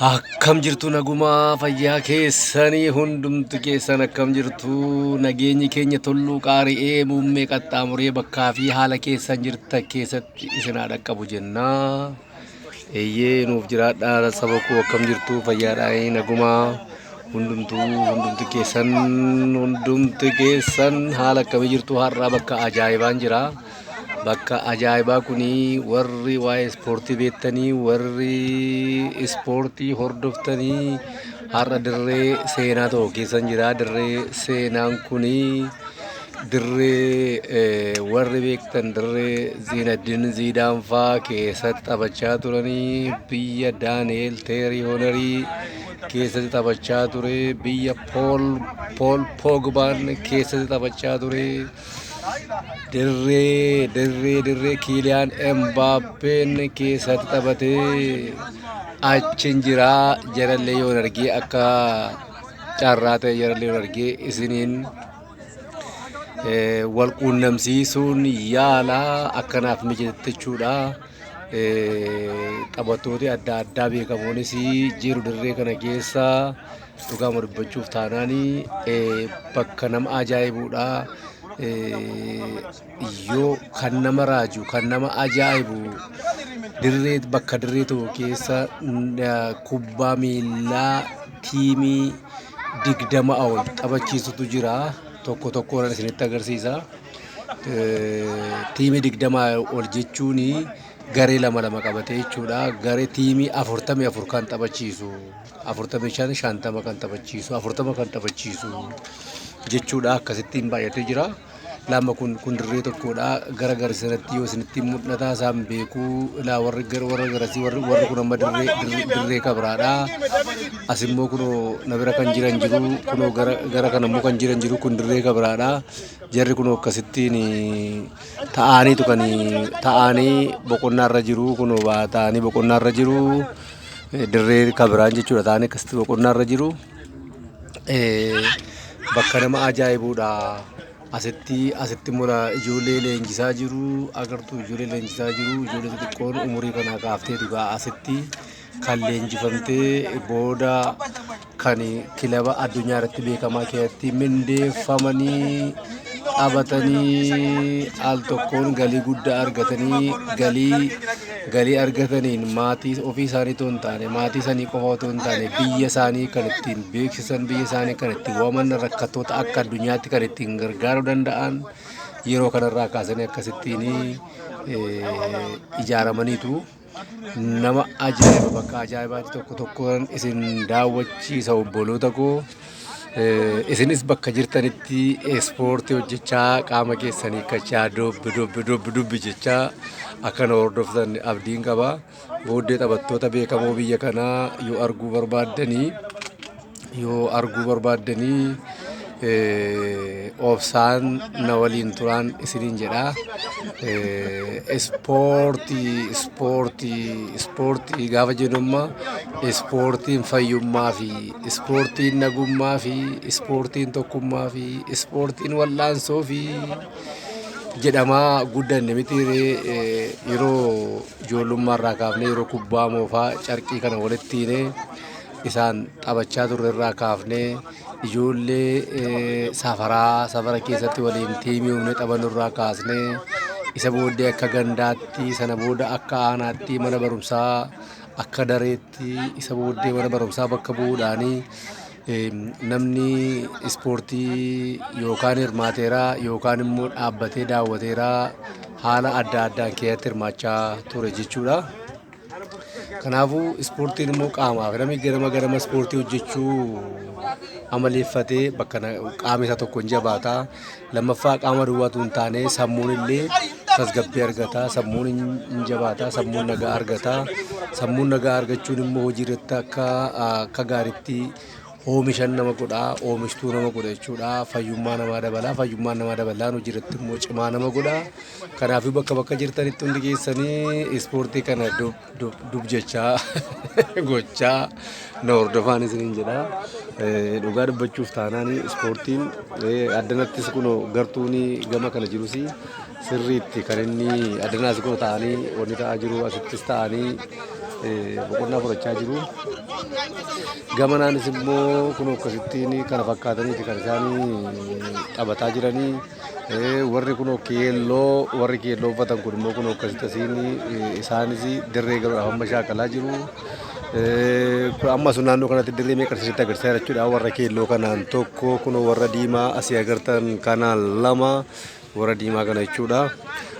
Akkam jirtu nagumaa fayyaa keessanii hundumti keessan akkam jirtu nageenyi keenya tulluu qaari'ee muummee qaxxaamuree bakkaa fi haala keessan jirtan keessatti isin haa dhaqqabu jennaa. Eeyyee nuuf jiraadhaa saba koo akkam jirtu fayyaadhaa nagumaa hundumtuu hundumti keessan haala akkamii jirtu har'aa bakka ajaa'ibaan jira. Bakka ajaa'ibaa kuni warri waa'ee ispoortii beektanii warri ispoortii hordoftanii har'a dirree seenaa tokko keessan jira. Dirree seenaan kuni dirree warri beektan dirree Ziinaddiin Ziidaan faa keessatti taphachaa turanii, biyya Daani'eel Teerii Honerii keessatti taphachaa ture, biyya Pool Poogbaan keessatti taphachaa ture. Dirree Kiiliyaan Embaappeen keessatti taphatee achin jira. Jarallee yoon argee akka carraa ta'e jarallee yoon argee isiniin wal quunnamsiisuun yaala akkanaaf mijate jechuudha. Taphattooti adda addaa beekamoonis jiru dirree kana keessa. Dhugaama dubbachuuf taanaan bakka nama ajaa'ibuudha. Yoo kan nama raaju, kan nama ajaa'ibu, dirree bakka dirree tokko keessa kubbaa miillaa tiimii 20 ol taphachiisutu jira. Tokko tokkoon isinitti agarsiisa. Tiimii 20 ol jechuun garee lama lama qabatee jechuudha. Garee tiimii 44 kan taphachiisu, 45, 50 kan taphachiisu, 40 kan taphachiisu jechuudha. Akkasittiin baay'atee jira. Lama kun dirree tokkodha. Gara sanatti yoo isinitti mul'ata isaan beekuu ilaa warri warra garasii warri kun amma dirree kabiraadha. As immoo kunoo na bira kan jiran jiru, kunoo gara kana immoo kan jiran jiru, kun dirree kabiraadha. Jarri kunoo akkasittiin ta'aniitu kan ta'anii boqonnaarra jiru, kunoo ta'anii boqonnaarra jiru. Dirree kabiraan jechuudha, ta'anii akkasitti boqonnaarra jiru. Bakka nama ajaa'ibuudha. Asitti mura ijoollee leenjisaa jiru agartuu, ijoollee leenjisaa jiru. Ijoollee xixiqqoon umurii kanaa kaaftee dhugaa asitti kan leenjifamtee booda kan kilaba addunyaa irratti beekamaa keessatti mindeeffamanii taphatanii al tokkoon galii guddaa argatanii, galii argataniin maatii ofii isaanii otoo hin taane, maatii isaanii qofa otoo hin taane, biyya isaanii kan ittiin beeksisan, biyya isaanii kan ittiin waaman, rakkattoota akka addunyaatti kan ittiin gargaaruu danda'an yeroo kanarraa kaasanii akkasittiin ijaaramaniitu. Nama ajaa'iba, bakka ajaa'ibaatti tokko tokkoon isin daawwachiisa obboloota koo. Isinis bakka jirtanitti ispoortii hojjechaa, qaama keessanii hiikkachaa, dubbi dubbi dubbi dubbi jechaa akkana hordoftan abdiin qaba. Booddee taphattoota beekamoo biyya kanaa yoo arguu barbaaddanii obsaan na waliin turaan isiniin jedha. Ispoortii, ispoortii, ispoortii gaafa jennu amma ispoortiin fayyummaa fi ispoortiin nagummaa fi ispoortiin tokkummaa fi ispoortiin wal'aansoo fi jedhamaa guddanne miti yeroo ijoollummaa irraa kaafnee, yeroo kubbaa moofaa carqii kana walitti hiinee isaan taphachaa turre irraa kaafnee, ijoollee safaraa safara keessatti waliin tiimii uumnee taphannu irraa kaasnee, isa booddee akka gandaatti, sana booda akka aanaatti, mana barumsaa akka dareetti, isa booddee mana barumsaa bakka bu'uudhaanii namni ispoortii yookaan hirmaateeraa yookaan immoo dhaabbatee daawwateeraa haala adda addaan keessatti hirmaachaa ture jechuudha. Kanaafuu ispoortiin immoo qaamaaf namni ganama ganama ispoortii hojjechuu amaleeffatee bakka qaamni isaa tokko hin jabaata. Lammaffaa qaama duwwaatu hin taane, sammuun illee tasgabbii argata. Sammuun hin jabaata. Sammuun nagaa argata. Sammuun nagaa argachuun immoo hojii irratti akka gaariitti oomishan nama godha. Oomishtuu nama godha jechuudha. Fayyummaa namaa dabala. Fayyummaan namaa dabalaan hojii irratti immoo cimaa nama godha. Kanaafuu bakka bakka jirtanitti hundi keessanii ispoortii kana dub dub dub jechaa gochaa na hordofaan isiniin jedha. Dhugaa dubbachuuf taanaan ispoortiin addanattis kun gartuun gama kana jirus sirriitti kan inni addanaas kun ta'anii wanni ta'aa jiru asittis ta'anii Boqonnaa fudhachaa jiru. Gamanaanis immoo kun akkasittiin kana fakkaataniiti kan isaan taphataa jiranii. Warri kun keelloo, warri keelloo uffatan kun immoo kun akkasitti asiin isaanis dirree galuudhaaf amma shaakalaa jiru. Amma sun naannoo kanatti dirree meeqa isinitti agarsiisaa jira jechuudha. Warra keelloo kanaan tokko, kun warra diimaa asii agartan kanaan lama, warra diimaa kana jechuudha.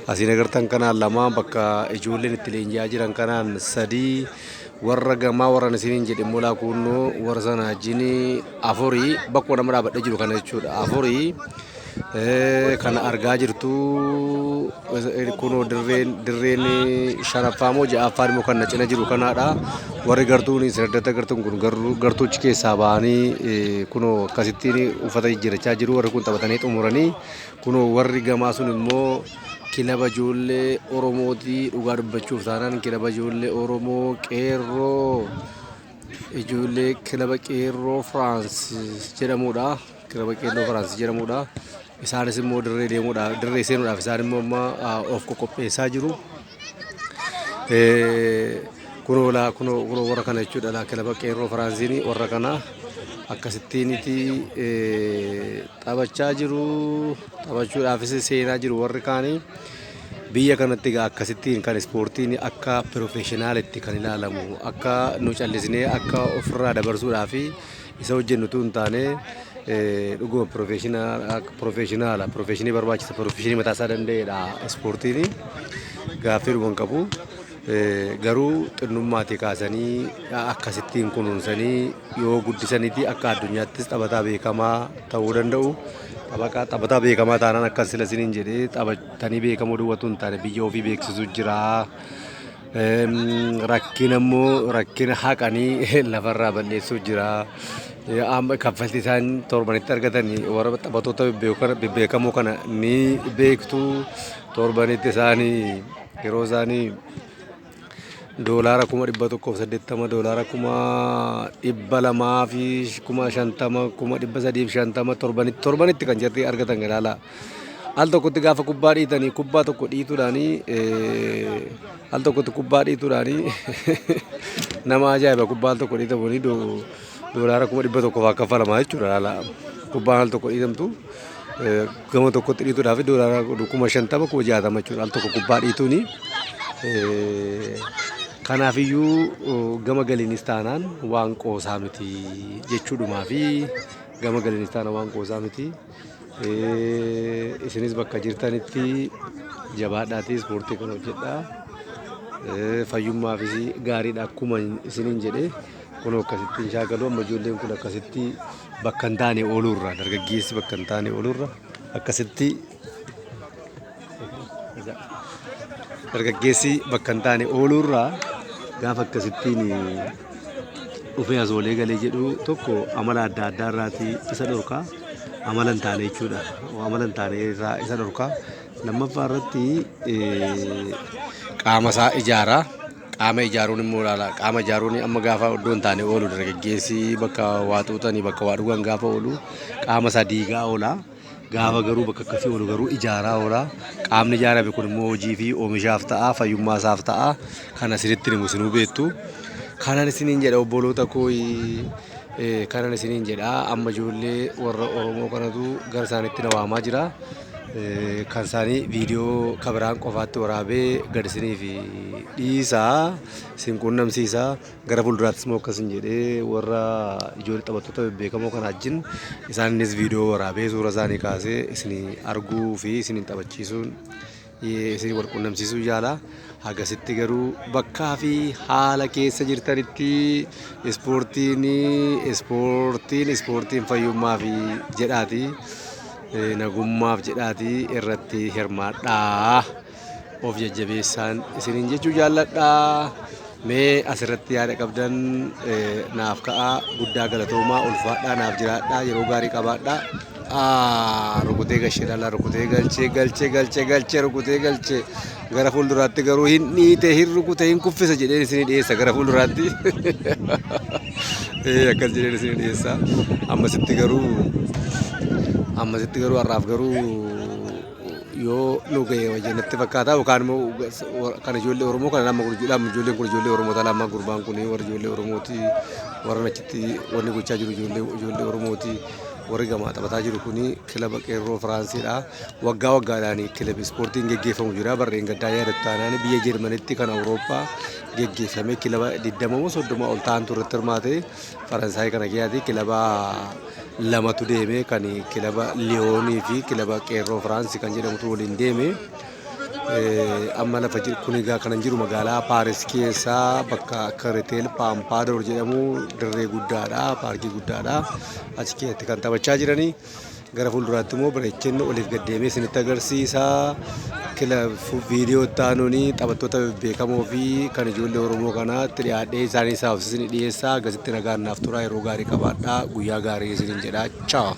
Asiin agartan kanaan lama, bakka ijoolleen itti leenji'aa jiran kanaan sadii, warra gamaa warra isiniin jedhe immoo laakuunnoo warra sana wajjin afurii, bakkuma nama dhaabadhee jiru kana jechuudha, afurii kana argaa jirtu. Kunoo dirreen shanaffaa moo ja'affaan immoo kan na cina jiru kanaadha. Warri gartuun isin addatti agartan kun gartuuchi keessaa ba'anii kunoo akkasittiin uffata jijjiirachaa jiru. Warri kun taphatanii xumuranii, kunoo warri gamaa sun immoo kilaba ijoollee Oromooti. Dhugaa dubbachuuf taanaan kilaba ijoollee Oromoo qeerroo, ijoollee kilaba qeerroo Firaans jedhamudha. Kilaba qeerroo Firaans jedhamudha. Isaanis immoo dirree deemuudhaaf, dirree seenuudhaaf isaan immoo amma of qoqopheessaa jiru. Kunoo laa, kunoo warra kana jechuudha laa, kilaba qeerroo Firaansiin warra kana akkasittiiniti taphachaa jiru. Taphachuudhaafis seenaa jiru warri kaanii. Biyya kanatti egaa akkasittiin kan ispoortiin akka pirofeeshinaalitti kan ilaalamu, akka nu callisnee akka ofirraa dabarsuudhaaf isa hojjennu utuu hin taane, dhuguma pirofeeshinaala, pirofeeshinii barbaachisa, pirofeeshinii mataa isaa danda'edha ispoortiin, gaaffii dhuma hin qabu. Garuu xinnummaatii kaasanii akkasittiin kunuunsanii yoo guddisaniiti akka addunyaattis taphataa beekamaa ta'uu danda'u. Taphataa beekamaa taanaan akka sila isiniin jedhee taphatanii beekamoo duwwatu hin taane, biyya ofii beeksisu jira. Rakkina immoo rakkina haqanii lafarraa balleessuu jira. Amma kaffaltii isaan torbanitti argatan warra taphattoota bebbeekamoo kana ni beektu. Torbanitti isaanii yeroo isaanii $180,000, $250,000, 350,000 torbanitti kan jarri argatan ilaala. Al tokkotti gaafa kubbaa dhiitanii, kubbaa tokko dhiituudhaanii, al tokkotti kubbaa dhiituudhaanii, nama ajaa'iba, kubbaa al tokko dhiitamanii $100,000 fa'aa kaffalamaa jechuudha laala. Kubbaan al tokko dhiitamtu gama tokkotti dhiituudhaaf $50,000, 60,000 jechuudha al tokko kubbaa dhiituuni. Kanaafiyyuu gama galiinis taanaan waan qoosaa miti jechuudhumaa fi gama galiinis taanaan waan qoosaa miti. Isinis bakka jirtanitti jabaadhaatii ispoortii kana hojjedhaa. Fayyummaafis gaariidha akkuma isiniin jedhe. Kun akkasittiin shaakalu amma ijoolleen kun akkasitti bakka hin taane ooluurra, dargaggeessi bakka hin taane ooluurra, akkasitti dargaggeessi bakka hin taane ooluurra gaafa akkasittiin dhufee as oolee galee jedhu tokko amala adda addaa irraatii isa dhorkaa, amala hin taane jechuudha. Amala hin taane irraa isa dhorkaa. Lammaffaa irratti qaama isaa ijaara. Qaama ijaaruun immoo ilaala. Qaama ijaaruun amma gaafa iddoo hin taane oolu, dargaggeessi bakka waa xuuxanii, bakka waa dhugan gaafa oolu qaama isaa diigaa oola. Gaafa garuu bakka akkasii oolu garuu ijaaraa oola. Qaamni ijaarame kun immoo hojii fi oomishaaf ta'a, fayyummaa isaaf ta'a. Kana isinitti himu isinuu beektu. Kanan isiniin jedha, obboloota koo, kanan isiniin jedha, amma ijoollee warra Oromoo kanatu gara isaaniitti na waamaa jira. Kan isaanii viidiyoo kabiraan qofaatti waraabee gad isiniif dhiisa, isin quunnamsiisa. Gara fuulduraattis immoo akkasin jedhee warra ijoollee taphattoota bebbeekamoo kana wajjin isaanis viidiyoo waraabee suura isaanii kaasee isin arguu fi isin taphachiisuun isin wal quunnamsiisuu yaala. Hagasitti garuu bakkaa fi haala keessa jirtanitti ispoortiin fayyummaa fi jedhaati, nagummaaf jedhaati irratti hirmaadhaa. Of jajjabeessaan isiniin jechuu jaalladhaa. Mee asirratti yaada qabdan naaf ka'aa. Guddaa galatoomaa, ulfaadhaa, naaf jiraadhaa, yeroo gaarii qabaadhaa. Rukutee galchee dhala, rukutee galchee, galchee, galchee, galchee, rukutee galchee. Gara fuulduraatti garuu hin dhiite, hin rukute, hin kuffisa jedheen isinii dhiyeessa gara fuulduraatti. Akkas jedheen isinii dhiyeessa. Ammasitti garuu har'aaf garuu Yoo nu ga'e wayya natti fakkaata, yookaan immoo kan ijoollee Oromoo kana lama, ijoolleen kun ijoollee Oromoota lama, gurbaan kun warra ijoollee Oromooti, warra achitti wanni gochaa jiru ijoollee Oromooti. Warri gamaa taphataa jiru kun kilaba Qeerroo Firaansiidha. Waggaa waggaadhaan kilabii ispoortiin geggeeffamu jira. Barreen gaddaa yaadatu taanaan biyya Jeermanitti kan Awurooppaa geggeeffame kilaba 20 moo 30 ol ta'antu irratti hirmaate. Faransaay kana keessaatti kilaba lamatu deeme, kan kilaba Liyoonii fi kilaba Qeerroo Firaansii kan jedhamutu waliin deeme. Amma lafa kun egaa kanan jiru magaalaa Paaris keessaa bakka Kiriteel Paampaadoor jedhamu, dirree guddaadha, paarkii guddaadha. Achi keessatti kan taphachaa jiranii. Gara fuulduraatti immoo bareechinni oliif gad deemee isinitti agarsiisa. Viidiyoo itti aanuun taphattoota bebbeekamoo fi kan ijoollee Oromoo kanaatti dhiyaadhee isaanii isaaf isin dhiyeessa. Akkasitti nagaan naaf turaa, yeroo gaarii qabaadhaa, guyyaa gaarii isiniin jedha. Ciao.